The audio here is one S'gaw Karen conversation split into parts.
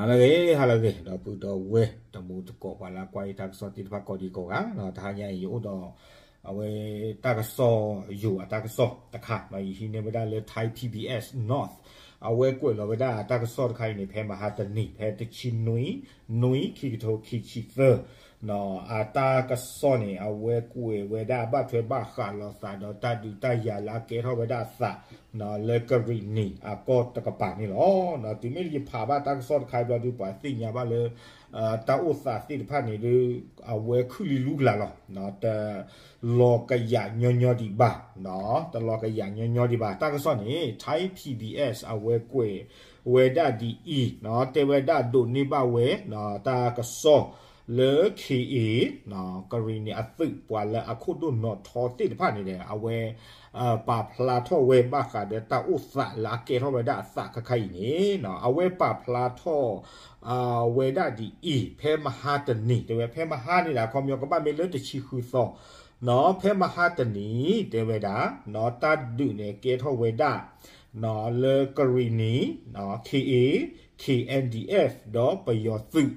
ဟါလၢအဂ့ၤ ဟါလၢအဂ့ၤ ဒီပုၢ်ဒီဝဲၢ် တံၤသကိးပှၤလၢအကွၢ်ယတၢ်ကစီၣ်သ့ၣ်တဖၣ်ကိးဒံကိးဂၤ, တဟါညါအံၤယအိၣ်ဒီး အဝဲတၢ်ကစီၣ်ယိၤအတၢ်ကစီၣ်တခါ, ယဟံးန့ၢ်ဝဲဒၣ်လၢ Thai PBS North အဝဲကွဲးလီၤဝဲဒၣ်တၢ်ကစီၣ်တခါအံၤန့ၣ် ဖဲမဟါတနံၤ ဖဲတဆံနွံ နွံ ခံကထိခံဆံသၢ အတၢ်ကစီၣ်န့ၣ် အဝဲကွဲးဝဲဒၣ်ဘၣ်ထွဲဘၣ်ဃးလိာ်သးဒီးတၢ်ဒုးတၢ်ယၤလၢအကဲထီၣ်ဝဲဒၣ်အသး လၢကရံၣ်နံၤအကီၢ်တကပၤန့ၣ်လီၤ. တုၤမ့ၢ်ယဖးဘၣ်တၢ်ကစီၣ်တခါအံၤဘျီဒီး ပှၤသ့ၣ်ညါဘၣ်လၢ တၢ်အိၣ်သးသ့ၣ်တဖၣ်န့ၣ်ဒီး အဝဲခုၣ်လံလူကလၤလီၤ. တလီၤကယးညီညီဒံးဘၣ်, တလီၤကယးညီညီဒံးဘၣ်. တၢ်ကစီၣ်န့ၣ် Thai PBS အဝဲကွဲးဝဲဒၣ်ဒ်အံၤ, တဲဝဲဒၣ်ဒိးန့ၢ်ဘၣ်ဝဲ တၢ်ကစီၣ်လၢ ခ့ၣ်အ့ၣ် ကရံၣ်နံၤအသုး ပှၤလၢအခိၣ်ဒိၣ်နီၣ်ထီသ့ၣ်တဖၣ်န့ၣ်ဒီး အဝဲ ပာ်ဖျါထီၣ်ဝဲဘၣ်ဃးဒီးတၢ်အိၣ်သးလၢအကဲထီၣ်ဝဲဒၣ်အသးခါခါအံၤန့ၣ် အဝဲပာ်ဖျါထီၣ် ဝဲဒၣ်ဒ်အံၤ ဖဲမဟါတနံၤ တဲဝဲဖဲမဟါန့ၣ်ဒီး အခီပညီကဘၣ်မ့ၢ်လၢတဆံဃုသီ ဖဲမဟါတနံၤ တဲဝဲဒၣ် တၢ်ဒုးန့ၣ်ကဲထီၣ်ဝဲဒၣ် လၢကရံၣ်နံၤ ခ့ၣ်အ့ၣ် ခ့ၣ်အဲၣ်ဒံၣ်အ့ၣ် ဒီးပယီၤသုး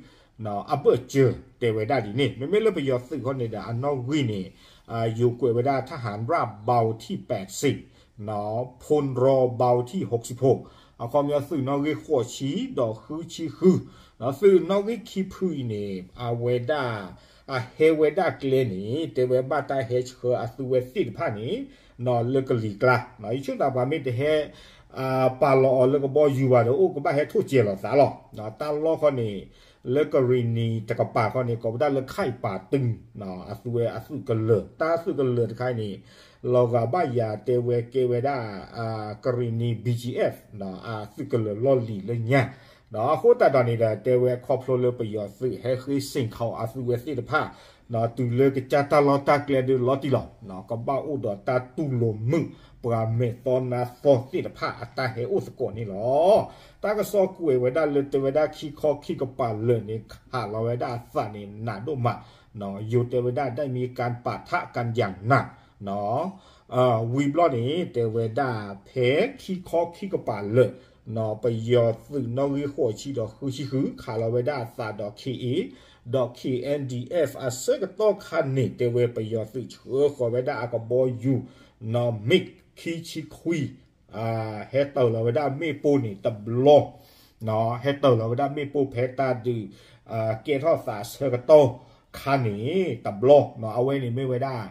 အဘၢၣ်စၢၤ တဲဝဲဒၣ်ဒ်န့ၣ်. မ့မ့ၢ်လၢပယီၤသုးခီန့ၣ်ဒီး အနီၣ်ဂံၢ်န့ၣ် ယိၤကွဲးဝဲဒၣ် ทหารราบเบาที่แปดสิบ พลรอเบาที่หกสิบหก အခီပညီသုးနီၣ်ဂံၢ်ဃိးဆံဒီးဃုဆံဃု သုးနီၣ်ဂံၢ်ခံဖုအံၤန့ၣ် အဝဲဒၣ် အဟဲဝဲဒၣ်ကျဲန့ၣ် တဲဝဲဘၣ်တၢ်ဟဲဆှၢအသုးဝဲသ့ၣ်တဖၣ်န့ၣ် လၢကလံၤကျါ ယဆၢသးပှၤမ့ၢ်တဟဲ ပာ်လီၤအီၤလၢကဘီယူၤဘၣ်ဒီး အိၣ်ကဘၣ်ဟဲထိၣ်စဲၤလိာ်သးလီၤ. တၢ်လီၢ်ခီန့ၣ် လၢကရံၣ်နံၤတကပၤခီန့ၣ် ကိးဝဲဒၣ်လၢခဲၣ်ပာ်တုံ အသုးဝဲအသုးကလၢၤ တၢ်သုးကလၢၤတခါအံၤန့ၣ် လီၤဂာ်ဘၣ်ယၤတဲဝဲကဲဝဲဒၣ် ကရံၣ်နံၤ BGF အသုးကလၢၤလီၢ်လံၤလၢညါ အဃိသတးဒီးန့ၣ်ဒီး တဲဝဲခီဖျိလၢပယီၤသုးဟဲဃ့စ့ၢ်ခီးအသုးဝဲသ့ၣ်တဖၣ် တုၤလၢကစၢ်တၢ်လီၢ်တၢ်ကျဲဒုးလီၤတံၢ်လီၤ ကဘၣ်အိၣ်ဒီးတၢ်တူၢ်လိာ်မုာ် ပှၤမဲာ်သီနါသီသ့ၣ်တဖၣ်အတၢ်ဟဲအိၣ်သကိးန့ၣ်လီၤ. တၢ်ကစီၣ်ကွဲးဝဲဒၣ်လၢတဲဝဲဒၣ်ခံခီခံကပၤလၢာ်န့ၣ် ခးလီၤဝဲဒၣ်အသးန့ၣ်နးဒိၣ်မး ယိၤတဲဝဲဒၣ် ได้มีการปะทะกันอย่างหนัก ဝံၤဘျီန့ၣ် တဲဝဲဒၣ်ဖဲခံခီခံကပၤလၢာ် ပယီၤသုးနီၣ်ဂံၢ်ဃိးဆံဒီးဃုဆံဃု ခးလီၤဝဲဒၣ်အသးဒီး ခ့ၣ်အ့ၣ် ဒီး ခ့ၣ်အဲၣ်ဒံၣ်အ့ၣ် အဆၢကတီၢ်ခါန့ၣ် တဲဝဲပယီၤသုးဆှၢဃီၤဝဲဒၣ်အကဘီယူၤ MiG ခံဆံခွံ ဟဲတ့ၢ်လီၤဝဲဒၣ်မ့ၣ်ပိၢ်န့ၣ်တဘျီ ဟဲတ့ၢ်လီၤဝဲဒၣ်မ့ၣ်ပိၢ်ဖဲတၢ်ဒုး ကဲထီၣ်သးဆၢကတီၢ်ခါန့ၣ် တဘျီ အဝဲန့ၣ်မ့ၢ်ဝဲဒၣ်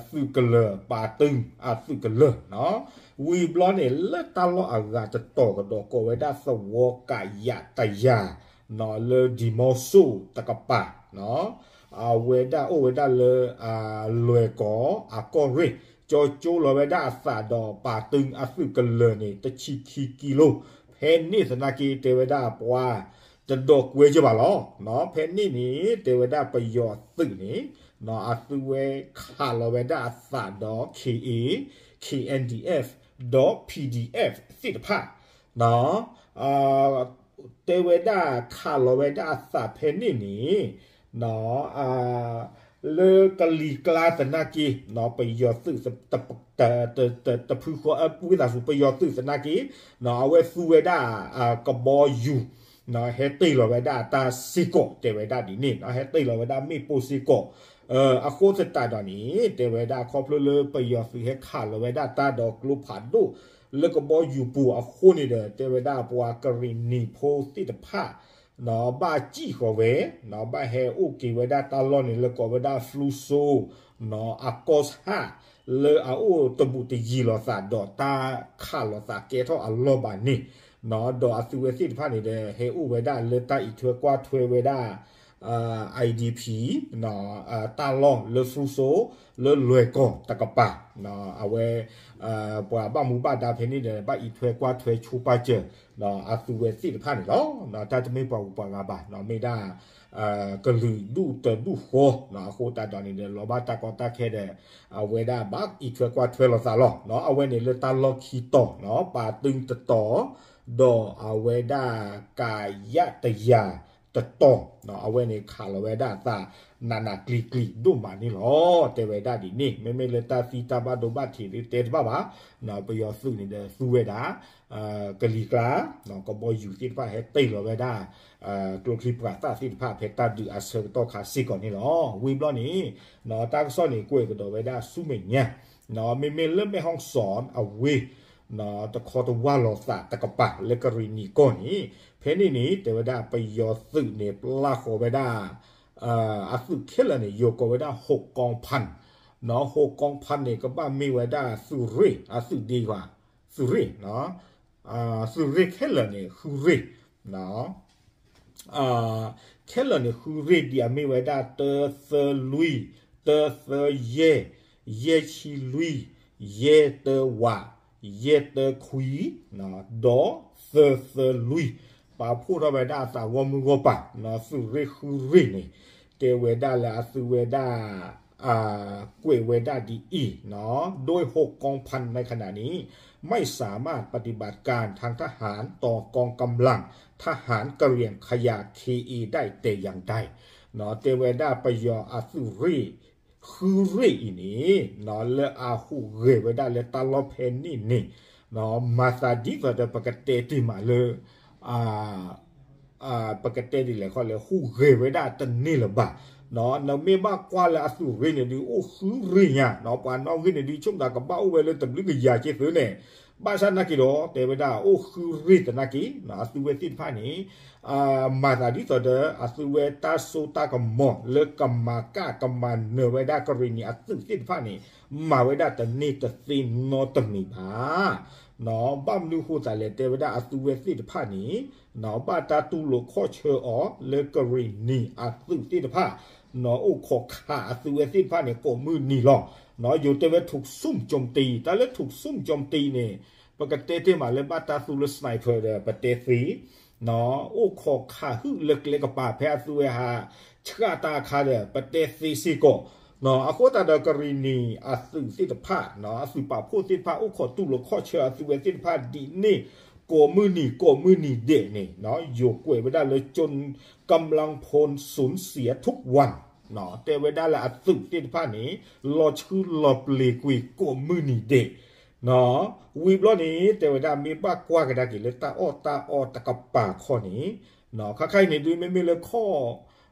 သုးကလၢၤပာ်တုံအသုးကလၢၤ ဝံၤဘျီန့ၣ် လၢတၢ်လီၢ်အဂၤတတီၤကဒီး ကိးဝဲဒၣ်သဝီကးယးတယၤ လၢဒံမီစိၣ်တကပၤ အဝဲဒၣ်အိၣ်ဝဲဒၣ်လၢ လွဲၢ်ကီၢ်အကီၢ်ရ့ၣ် ကၠီကၠိလီၤဝဲဒၣ်အသးဒီးပာ်တုံအသုးကလၢၤန့ၣ် တဆံခံကံလိ ဖဲန့ၣ်သနာ်က့ တဲဝဲဒၣ်ပှၤ တဒိးကွဲကၢဘၣ်လီၤ. ဖဲန့ၣ်န့ၣ် တဲဝဲဒၣ်ပယီၤသုးန့ၣ် အသုးဝဲခးလီၤဝဲဒၣ်အသးဒီး ခ့ၣ်အ့ၣ် ခ့ၣ်အဲၣ်ဒံၣ်အ့ၣ် ဒီး ပီၣ်ဒီးအ့ၣ် သ့ၣ်တဖၣ် တဲဝဲဒၣ်ခးလီၤဝဲဒၣ်အသးဖဲန့ၣ်န့ၣ် လၢကလံၤကျါသနာ်က့ ပယီၤသုး တဖုဃီ ဝံသးစူၤ ပယီၤသုးသနာ်က့ အဝဲသူဝဲဒၣ် ကဘီယူၤ ဟဲတ့ၢ်လီၤဝဲဒၣ်တၢ်စ့ၢ်ကီး တဲဝဲဒၣ်ဒ်န့ၣ် ဟဲတ့ၢ်လီၤဝဲဒၣ်မ့ၣ်ပိၢ်စ့ၢ်ကီး အဃိသတးဒီးန့ၣ် တဲဝဲဒၣ်ခီဖျိလၢပယီၤသုးဟဲခးလီၤဝဲဒၣ်တၢ်ဒီးကျိဖးဒိၣ် လၢကဘီယူၤပူၤအဃိန့ၣ်ဒီး တဲဝဲဒၣ်ပှၤကရံၣ်နံၤဖိသ့ၣ်တဖၣ် ဘၣ်စံၣ်ဃီၤဝဲ ဘၣ်ဟဲအိၣ်က့ၤဝဲဒၣ်တၢ်လီၢ်န့ၣ် လၢကိးဝဲဒၣ် ဖလူစိ အကီၢ်ဆၣ် လၢအအိၣ်တဘူးတယံၤလိာ်သးဒီးတၢ်ခးလိာ်သးကဲထီၣ်အလီၢ်ဘၣ်န့ၣ် ဒီးအသုးဝဲသ့ၣ်တဖၣ်န့ၣ်ဒီး ဟဲအိၣ်ဝဲဒၣ်လၢတၢ်အံးထွဲကွၢ်ထွဲဝဲဒၣ် IDP တၢ်လီၢ်လၢဖလူစိ လၢလွဲၢ်ကီၢ်တကပၤ အဝဲ ပှၤဘၣ်မူဘၣ်ဒါဖဲန့ၣ်ဒီး ဘၣ်အံးထွဲကွၢ်ထွဲဆိပာ်စၢၤ အသုးဝဲသ့ၣ်တဖၣ်န့ၣ်လီၤ. တၢ်တမ့ၢ်ပှၤဂုၤပှၤဂၤဘၣ် မ့ၢ်ဒၣ် ကလုာ်ဒူၣ်တဒူၣ်ဃီ အဃိသတးဒီးန့ၣ်ဒီး လီၤဘၣ်တၢ်ကီတၢ်ခဲဒီး အဝဲဒၣ်ဘၣ်အံးထွဲကွၢ်ထွဲလိာ်သးလီၤ. အဝဲန့ၣ်လၢတၢ်လီၢ်ခံတီၤ ပာ်တုံတတီၤ ဒီးအဝဲဒၣ်ကးယးတယၤ တတီၤ, အဝဲန့ၣ်ခးလီၤဝဲဒၣ်အသးနးနးကျံၤကျံၤဒိၣ်မးန့ၣ်လီၤ. တဲဝဲဒၣ်ဒ်န့ၣ် မ့မ့ၢ်လၢတၢ်သံတၢ်ဘၣ်ဒိဘၣ်ထံးဒုးတဲတဘၣ်ဘၣ်, ပယီၤသုးန့ၣ်ဒီးသူဝဲဒၣ် ကလံၤကျါ, ကဘီယူၤသ့ၣ်တဖၣ်ဟဲတ့ၢ်လီၤဝဲဒၣ် ကျိချံမျိာ်သၣ်သ့ၣ်တဖၣ်ဖဲတၢ်ဒုးအဆၢကတီၢ်ခါစ့ၢ်ကီးန့ၣ်လီၤ. ဝံၤဘျီန့ၣ် တၢ်ကစီၣ်န့ၣ်ကွဲးကဒီးဝဲဒၣ်ဆူမဲာ်ညါ, မ့မ့ၢ်လၢမဲၢ်ဟီၣ်စီၣ်အဝ့ၢ် တခီတဝၢ်လီၤသးတကပၤလၢကရံၣ်နံၤကီၢ်န့ၣ်, ဖဲန့ၣ်န့ၣ် တဲဝဲဒၣ်ပယီၤသုးန့ၣ် ပျၢ်ဃီၤဝဲဒၣ် အသုးခဲလၢာ်န့ၣ် ယိၤကိးဝဲဒၣ် ဟိးကီဖၣ်, ဟိးကီဖၣ်န့ၣ် ကဘၣ်မ့ၢ်ဝဲဒၣ်သုးရ့ၣ် အသုးဒ့ကွၢ် သုးရ့ၣ်, သုးရ့ၣ်ခဲလၢာ်န့ၣ် ဃုရ့ၣ် ခဲလၢာ်န့ၣ် ဃုရ့ၣ်ဒ်အမ့ၢ်ဝဲဒၣ် တၢသၢလွံၢ်, တၢသၢယဲၢ်, ယဲၢ်ဆံလွံၢ်, ယဲၢ်တၢဝး, ယဲၢ်တၢခွံ, ဒီးသၢသၢလွံၢ်, ပာ်ဖှိၣ်ထီၣ်ဝဲဒၣ်အသးဂီၢ်မုၢ်ဂီၢ်ပၤ, သုးရ့ၣ်ဃုရ့ၣ်န့ၣ် တဲဝဲဒၣ်လၢအသုဝဲဒၣ် ကွဲးဝဲဒၣ်ဒ်အံၤ, โดยหกกองพันในขณะนี้ ไม่สามารถปฏิบัติการทางทหารต่อกองกำลังทหารกะเหรี่ยงคายา เคเอ ได้แต่อย่างใด တဲဝဲဒၣ်ပယီၤအသုးရ့ၣ် ဃုရ့ၣ်အံၤန့ၣ် လၢအဟူးဂဲၤဝဲဒၣ်လၢတၢ်လီၢ်ဖဲန့ၣ်န့ၣ် မၤသးဒ်သိးဒီးပကတဲတ့ၢ်မးလၢ ပကတဲဒ်လဲၣ်ခီလဲၣ် ဟူးဂဲၤဝဲဒၣ်တန့ၢ်လၢၤဘၣ်, နမ့ၢ်ဘၣ်ကွၢ်လၢအသုးရ့ၣ်န့ၣ်ဒုး အိၣ်ဃုရ့ၣ်ညါ, ပှၤနီၣ်ဂံၢ်န့ၣ်ဒုး ဆိကမိၣ်သးကဘၣ်အိၣ်ဝဲလၢတဘျုးကယၤက့ၤသုးန့ၣ်, ဘၣ်ဆၣ်နာ်က့ၤဒီး တဲဝဲဒၣ်အိၣ်ဃုရ့ၣ်သနာ်က့ၤ အသုးဝဲသ့ၣ်တဖၣ်န့ၣ် မၤသးဒ်သိးဒီး အသုးဝဲတၢ်စိတၢ်ကမီၤလၢကမၤကၣ်ကမၤနၢၤဝဲဒၣ်ကရံၣ်နံၤအသုးသ့ၣ်တဖၣ်န့ၣ် မၤဝဲဒၣ်တန့ၢ်တသ့နီတမံၤဘၣ်. ဘၣ်မနုၤဃိသးလဲၣ် တဲဝဲဒၣ်အသုးဝဲသ့ၣ်တဖၣ်န့ၣ် ဘၣ်တၢ်တူၢ်လိာ်ခီၣ်ဆၢအီၤလၢကရံၣ်နံၤအသုးသ့ၣ်တဖၣ် အိၣ်ခိးခးအသုးဝဲသ့ၣ်တဖၣ်န့ၣ် ကိးမုၢ်နံၤလီၤ. ယိၤတဲဝဲ ถูกซุ่มโจมตี တၢ်လၢ ถูกซุ่มโจมตี န့ၣ် ပကတဲတ့ၢ်မးလၢဘၣ်တၢ်သူလၢ sniper ဒီး ပတဲသ့ အိၣ်ခိးခးဟုၣ်လၢကျဲကပၤ ဖဲအသုးဝဲဟးဆှၣ်တၢ်အခါဒီး ပတဲသ့စ့ၢ်ကီး, အဃိသတးဒီးကရံၣ်နံၤအသုးသ့ၣ်တဖၣ် အသုးပာ်ဖှိၣ်သ့ၣ်တဖၣ် အိၣ်ခိးတူၢ်လိာ်ခီၣ်ဆၢအသုးဝဲသ့ၣ်တဖၣ်ဒ်န့ၣ် ကိးမုၢ်နံၤကိးမုၢ်နံၤဒဲးန့ၣ် ယိၤကွဲးဝဲဒၣ်လၢ จนกำลังพลสูญเสียทุกวัน တဲဝဲဒၣ်လၢအသုးသ့ၣ်တဖၣ်န့ၣ် လီၤဆှုလီၤပျ့ၤကွံာ်ကိးမုၢ်နံၤဒဲး ဝံၤဘျီန့ၣ် တဲဝဲဒၣ်မ့ၢ်ဘၣ်ကွၢ်ကဒါက့ၤလၢတၢ်အီၣ်တၢ်အီတကပၤခီန့ၣ် ခါခါအံၤန့ၣ်ဒုး မ့မ့ၢ်လၢခီၣ်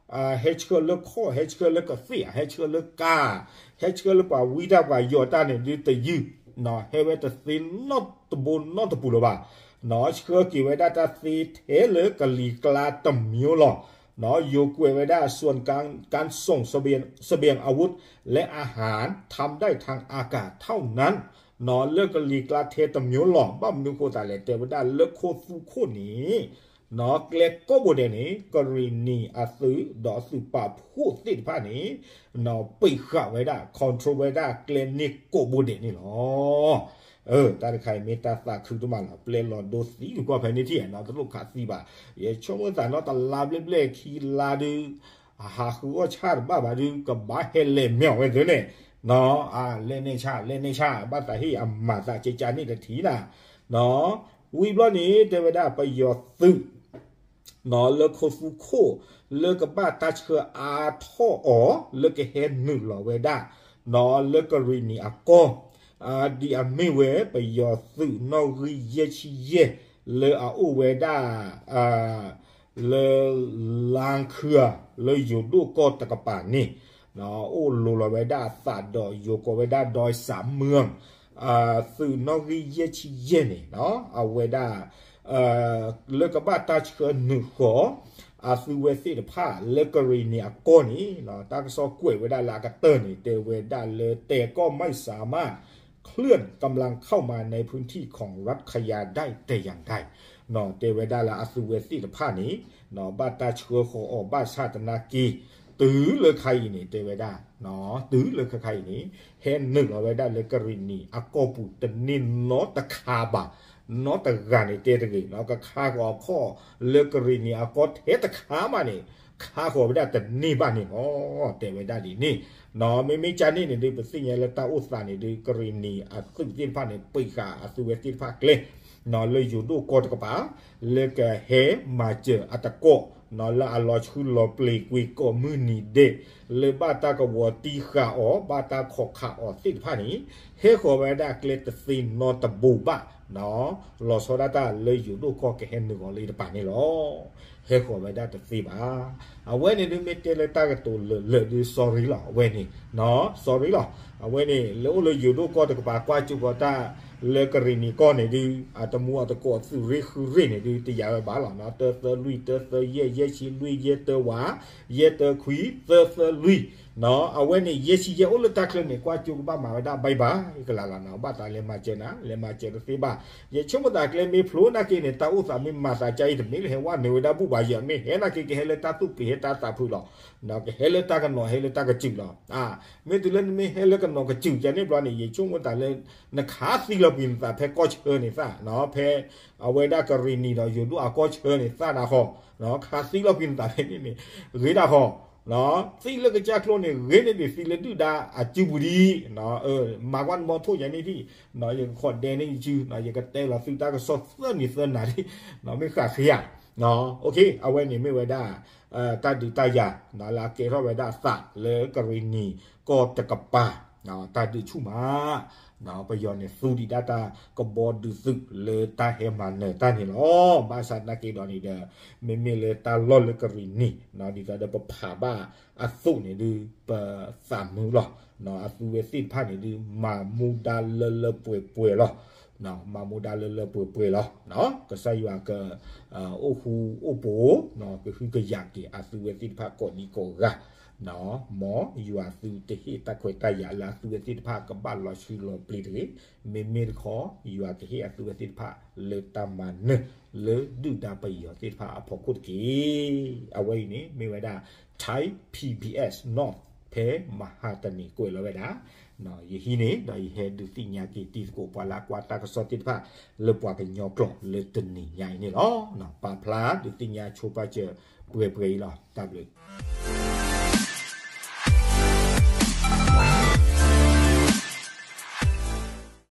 ဟဲဆှၢလၢခီၣ် ဟဲဆှၢလၢကသ့ၣ် ဟဲဆှၢလၢကါ ဟဲဆှၢလၢပှၤဝံတၢ်ပှၤယီၤတၢ်န့ၣ်ဒုးတယုၢ် ဟဲဝဲတသ့နီတဘိနီတပူၤလၢၤဘၣ်. ဆှၢက့ၤဝဲဒၣ်တၢ်သ့ထဲလၢကလံၤကျါတမျိုးလီၤ. ယိၤကွဲးဝဲဒၣ် ส่วนการการส่งเสบียงเสบียงอาวุธและอาหารทำได้ทางอากาศเท่านั้น လၢကလံၤကျါထဲတမျိုးလီၤ. ဘၣ်မနုၤဃိသးလဲၣ် တဲဝဲဒၣ်လၢခိသူခိၣ်န့ၣ် ကျဲကိးဘိဒဲးန့ၣ် ကရံၣ်နံၤအသုး ဒီးအသုးပာ်ဖှိၣ်သ့ၣ်တဖၣ်န့ၣ် ပံးဃာ်ဝဲဒၣ် control ဝဲဒၣ်ကျဲန့ၣ်ကိးဘိဒဲးန့ၣ်လီၤ. တၢ်တခါအံၤမ့ၢ်တၢ်သးခုတမးလီၤ. ပျဲလီၤဒိသံကွၢ်ဖဲန့ၣ်ထံၣ် တလိၣ်ခးသံဘၣ်. ယဆိကမိၣ်သးနီၢ်တလါဘျဲၣ်ဘျဲၣ်ခံလါဒုး ဟးဃုအီၣ်ဆၣ်တဘၣ်ဘၣ်ဒုး ကဘၣ်ဟဲလဲၤမ့ၢ်အီၤဝဲသ့ၣ်န့ၣ် လဲၤန့ၢ်ဆၣ် လဲၤန့ၢ်ဆၣ် ဘၣ်သးဟ့ၣ်အမၤသးကကန့ၣ်တထံၣ်နၤ ဝံၤဘျီန့ၣ် တဲဝဲဒၣ်ပယီၤသုး လၢခိသူခိၣ် လၢကဘၣ်တၢ်ဆှၢအါထီၣ်အီၤ လၢကဟဲနုာ်လီၤဝဲဒၣ် လၢကရံၣ်နံၤအကီၢ် ဒ်အမ့ၢ်ဝဲပယီၤသုးနီၣ်ဂံၢ်ယဲၢ်ဆံယဲၢ် လၢအအိၣ်ဝဲဒၣ် လၢ လါခၢၣ် လၢယိၤဒိၣ်ကီၢ်တကပၤန့ၣ် အိၣ်လိၤလီၤဝဲဒၣ်အသးဒီးယိၤကိးဝဲဒၣ် ดอยสามเมือง သုးနီၣ်ဂံၢ်ယဲၢ်ဆံယဲၢ်န့ၣ် အဝဲဒၣ် လၢကဘၣ်တၢ်ဆှၢနုာ်ဃီၤ အသုးဝဲသ့ၣ်တဖၣ်လၢကရံၣ်နံၤအကီၢ်န့ၣ် တၢ်ကစီၣ်ကွဲးဝဲဒၣ်လၢအကတၢၢ်န့ၣ် တဲဝဲဒၣ်လၢ แต่ก็ไม่สามารถเคลื่อนกำลังเข้ามาในพื้นที่ของรัฐคายาได้แต่อย่างใด တဲဝဲဒၣ်လၢအသုးဝဲသ့ၣ်တဖၣ်န့ၣ် ဘၣ်တၢ်ဆှၢဃီၤအီၤဘၣ်ဆၣ်သနာ်က့ တုၤလၢခါအံၤန့ၣ် တဲဝဲဒၣ် တုၤလၢခါခါအံၤန့ၣ် ဟဲနုာ်လီၤဝဲဒၣ်လၢကရံၣ်နံၤအကီၢ်ပူၤတန့ၢ်နီတခါဘၣ် နီတဂၤန့ၣ်တဲတဂ့ၤ ကခါဃီၤအခီၣ်လၢကရံၣ်နံၤအကီၢ်ထဲတခါမးန့ၣ် ခါဃီၤဝဲဒၣ်တန့ၢ်ဘၣ်န့ၣ်လီၤ တဲဝဲဒၣ်ဒ်န့ၣ် မ့မ့ၢ်ကန့ၣ်န့ၣ်ဒုး ပသ့ၣ်ညါလၢတၢ်အိၣ်သးန့ၣ်ဒုး ကရံၣ်နံၤအသုးသ့ၣ်တဖၣ်န့ၣ် ပံးဃာ်အသုးဝဲသ့ၣ်တဖၣ်ကျဲ လၢယိၤဒိၣ်ကီၢ်တကပၤ လၢကဟဲမၤစၢၤအတကီၢ် လၢအလီၤဆှုလီၤပျ့ၤကွံာ်ကိးမုၢ်နံၤဒဲး လၢဘၣ်တၢ်ကဝီၤတံၢ်ဃာ်အီၤ ဘၣ်တၢ်ခိးခးအီၤသ့ၣ်တဖၣ်န့ၣ် ဟဲဃီၤဝဲဒၣ်ကျဲတသ့နီတဘိးဘၣ် လီၤဆီဒၣ်တၢ်လၢယိၤဒိၣ်ကီၢ်ကဟဲနုာ်အီၤလၢတပၤန့ၣ်လီၤ. ဟဲဃီၤဝဲဒၣ်တသ့ဘၣ်. အဝဲန့ၣ်ဒုးမ့ၢ်တဲလၢတၢ်ကတိၤလၢာ်လၢာ်ဒုး sorry လီၤ. အဝဲန့ၣ် sorry လီၤ. အဝဲန့ၣ် လၢအိၣ်လၢယိၤဒိၣ်ကီၢ်တကပၤ ကွၢ်ကၠိကီးတၢ်လၢကရံၣ်နံၤကီၢ်န့ၣ်ဒုး အတမူအတကိး သုးရ့ၣ်ဃုရ့ၣ်န့ၣ်ဒုး တယာ်ဝဲဘၣ်လီၤ. တၢသၢလွံၢ် တၢသၢယဲၢ် ယဲၢ်ဆံလွံၢ် ယဲၢ်တၢဝး ယဲၢ်တၢခွံ သၢသၢလွံၢ် အဝဲန့ၣ် ယဲၢ်ဆံယဲၢ်အိၣ်လၢတၢ်ချၢန့ၣ် ကွၢ်ကၠိကဘၣ်မၤဝဲဒၣ် bye bye ကလၤလီၤနီၤ. ဘၣ်သးလဲၤမၤစၢၤနၤ လဲၤမၤစၢၤတသ့ဘၣ်. ယဆိကမိၣ်သးကျဲမ့ၢ်ဖျိနာ်က့န့ၣ် တၢ်အိၣ်သးမ့ၢ်မၤသးကါအံၤ တမ့ၢ်လၢဟဲဝဲနုာ်ဝဲဒၣ်ဘူၣ်ဘၣ်ယဲၢ် မ့ၢ်ဟဲနာ်က့ ကဟဲလၢတၢ်သူၣ်ပျံၤ ဟဲတၢ်သးဖုးလီၤ. ကဟဲလၢတၢ်ကနီၤ ဟဲလၢတၢ်ကစူၤလီၤ. မ့ၢ်တုၤလၢနမ့ၢ်ဟဲလၢကနီၤကစူၤကန့ၣ်ဘျီန့ၣ် ယဆိကမိၣ်သးလၢ နခးသံလီၤကွံာ်နသးဖဲကီၢ်ဆၢန့ၣ်သၣ် ဖဲအဝဲဒၣ်ကရံၣ်နံၤဒီးယိၤဒိၣ်အကီၢ်ဆၢန့ၣ်သၣ်နၤဃီ ခးသံလီၤကွံာ်နသးဖဲန့ၣ်န့ၣ် ဂ့ၤဒၣ်ဃီ သံလၢကစၢ်ကျိန့ၣ် ဂ့ၤန့ၢ်ဒံးသံလၢဒုၣ်ဒါအစုပူၤဒံး မၤကွၢ်နဘီထိၣ်ယၤန့ၣ်ထံၣ် ယကခိးဒဲန့ၢ်ယစု ယကတဲလီၤသုတၢ်ကစီၣ်သၢနံၤသၢနၤဒံး မ့ၢ်ဃၣ်ဃ့ဧါ. အဝဲန့ၣ်မ့ၢ်ဝဲဒၣ် တၢ်ဒုးတၢ်ယၤ လၢအကဲထီၣ်ဝဲဒၣ်အသးလၢကရံၣ်နံၤကီၢ်တကပၤ တၢ်ဒုးဆူၣ်မး ပယီၤန့ၣ်သူဒံးဒၣ်တၢ်ကဘီဒုးသုးလၢတၢ်ဟဲမၤနၢၤတၢ်န့ၣ်လီၤ. ဘၣ်ဆၣ်သနာ်က့ဒီးန့ၣ်ဒီး မ့မ့ၢ်လၢတၢ်လီၢ်လၢကရံၣ်နံၤ ဒ်သိးဒီးပဖးဘၣ်အသိးန့ၣ်ဒုး ပသးမုာ်လီၤ. အသုဝဲသ့ၣ်တဖၣ်န့ၣ်ဒုး မၤမူဒါလၢလၢပှဲၤပှဲၤလီၤ. မၤမူဒါလၢလၢပှဲၤပှဲၤလီၤ. ကစၢ်ယွၤက အိၣ်ဃူအိၣ်ဖိး ကဟုကယာ်က့ၤအသုဝဲသ့ၣ်တဖၣ်ကိးဒံကိးဂၤ မ်ယွၤသုတဟ့ၣ်တၢ်ခွဲးတၢ်ယာ်လၢအသုဝဲသ့ၣ်တဖၣ်ကဘၣ်လီၤဆှုလီၤပျ့ၤတဂ့ၤ. မ့မ့ၢ်တခီ ယွၤကဟ့ၣ်အသုဝဲသ့ၣ်တဖၣ်လၢတၢ်မၤနၢၤ လၢဒုၣ်ဒါပယီၤသ့ၣ်တဖၣ်အဖီခိၣ်တက့ၢ်. အဝဲအံၤန့ၣ် မ့ၢ်ဝဲဒၣ် Thai PBS North ဖဲမဟါတနံၤကွဲးလီၤဝဲဒၣ် ယဟံးန့ၣ် ဒီးယဟဲဒုးသ့ၣ်ညါက့ၤတံၤသကိးပှၤလၢအကွၢ်တၢ်ကစီၣ်သ့ၣ်တဖၣ် လၢပှၤကညီကျိာ်လၢတနံၤညါအံၤန့ၣ်လီၤ. ပာ်ဖျါဒုးသ့ၣ်ညါဆိပာ်စၢၤပှဲၤပှဲၤအံၤလီၤ. တၢ်ဘျုး